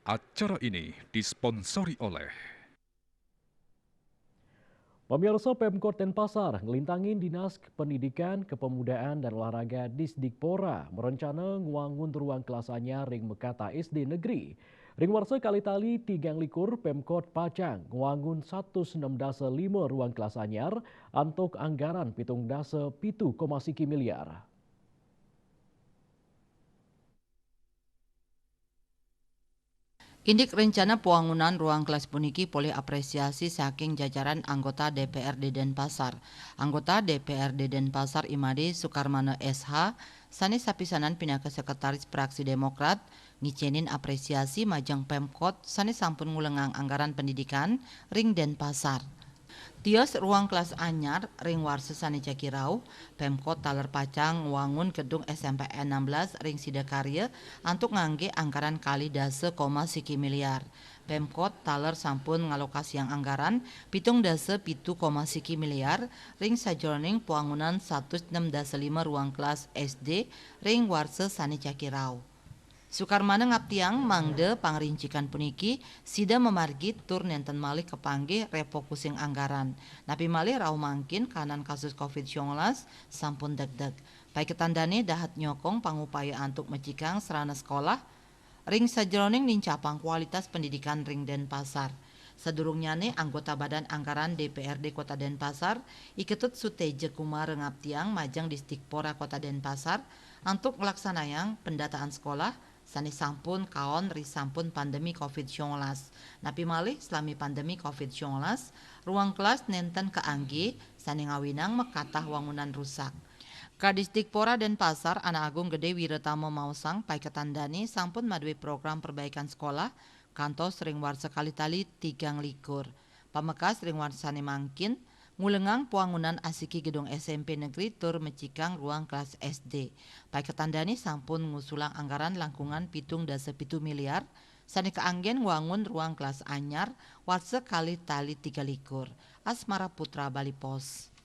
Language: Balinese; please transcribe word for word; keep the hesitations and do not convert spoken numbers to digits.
Acara ini disponsori oleh Pemirsa, Pemkot Denpasar ngelintangin Dinas Pendidikan, Kepemudaan, dan Olahraga Disdikpora merencana ngwangun ruang kelas anyar ring mekata S D negeri. Ring warsa kalih tali tigang likur, Pemkot pacang ngwangun satus enam dasa lima ruang kelas anyar antuk anggaran pitung dasa pitu koma siki miliar. Indik rencana pwangunan ruang kelas puniki polih apresiasi saking jajaran anggota D P R D Denpasar. Anggota D P R D Denpasar Imade Sukarmana S H, sane sapisanan pinaka Sekretaris Praksi Demokrat, ngicenin apresiasi majeng Pemkot sane sampun ngulengang anggaran pendidikan ring Denpasar. Tios ruang kelas anyar ring warsa sane jagi rauh, Pemkot taler pacang ngwangun gedung S M P N enam belas ring Sidakarya antuk ngangge anggaran kalih dasa koma siki miliar. Pemkot taler sampun ngalokasiang anggaran pitung dasa pitu koma siki miliar ring sajroning pwangunan satus enam dasa lima ruang kelas S D ring warsa sane jagi rauh. Sukarmana ngaptiang mangda pangrincikan puniki sida mamargi tur nenten malih kapanggih refocusing anggaran. Napi malih rauh mangkin kahanan kasus covid sangalas sampun degdeg. Paiketan dane dahat nyokong pangupaya antuk mecikang sarana sekolah ring sajroning nincapang kualitas pendidikan ring Denpasar. Sadurungnyane anggota Badan Anggaran D P R D Kota Denpasar, I Ketut Suteja Kumara ngaptiang majeng Disdikpora Kota Denpasar antuk nglaksanayang pendataan sekolah sane sampun kaon risampun pandemi covid sangalas. Napi malih, salami pandemi covid sangalas, ruang kelas nenten kaangge sane ngawinang makatah wangunan rusak. Kadisdikpora Denpasar, Anak Agung Gede Wiratama maosang, paiketan dane sampun madue program perbaikan sekolah kantos ring warsa kalih tali tigang likur. Pamekas ring warsane mangkin, ngulengang pwangunan asiki gedung S M P negeri tur mecikang ruang kelas S D. Paiketan dane sampun ngusulang anggaran langkungan pitung dasa pitu miliar, sane kaanggen ngwangun ruang kelas anyar warsa kalih tali tiga likur. Asmara Putra, Bali Post.